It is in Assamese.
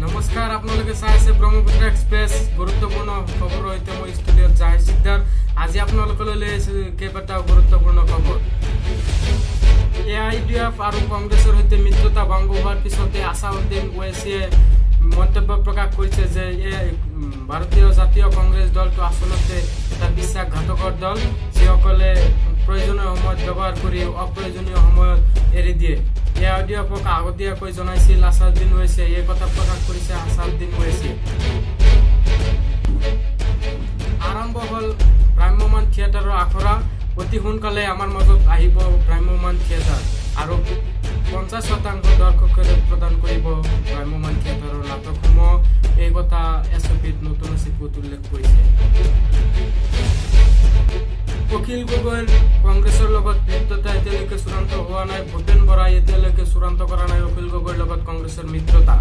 নমস্কাৰ, আপোনালোকে চাই আছে ব্ৰহ্মপুত্ৰ এক্সপ্ৰেছ। গুৰুত্বপূৰ্ণ খবৰৰ সৈতে মই ষ্টুডিঅ'ত জাহিৰ চিকদাৰ। আজি আপোনালোকলৈ লৈ আহিছোঁ কেইবাটাও গুৰুত্বপূৰ্ণ খবৰ। এ I D F আৰু কংগ্ৰেছৰ সৈতে মিত্ৰতা ভংগ হোৱাৰ পিছতে আছাউদ্দিন ওৱেচিয়ে মন্তব্য প্ৰকাশ কৰিছে যে এই ভাৰতীয় জাতীয় কংগ্ৰেছ দলটো আচলতে এটা বিশ্বাসঘাতকৰ দল, যিসকলে প্ৰয়োজনীয় সময়ত ব্যৱহাৰ কৰি অপ্ৰয়োজনীয় সময়ত এৰি দিয়ে। এ I D এফক আগতীয়াকৈ জনাইছিল আছাউদ্দিন ওৱেচিয়ে। এই কথা প্ৰকাশ কৰিছে আছাউদ্দিন ওৱেচিয়ে। আৰম্ভ হ'ল ভ্ৰাম্যমান থিয়েটাৰৰ আখৰা। অতি সোনকালে আমাৰ মাজত আহিব ভ্ৰাম্যমান থিয়েটাৰ আৰু 50% দৰ্শকেৰে প্ৰদান কৰিব ভ্ৰাম্যমান থিয়েটাৰৰ নাটকসমূহ। এই কথা এছ অ' পিত নতুন চিপুত উল্লেখ কৰিছে। অখিল গগৈৰ কংগ্ৰেছৰ লগত মিত্ৰতা এতিয়ালৈকে চূড়ান্ত হোৱা নাই। ভূপেন বৰাই এতিয়ালৈকে চূড়ান্ত কৰা নাই অখিল গগৈৰ লগত কংগ্ৰেছৰ মিত্ৰতা।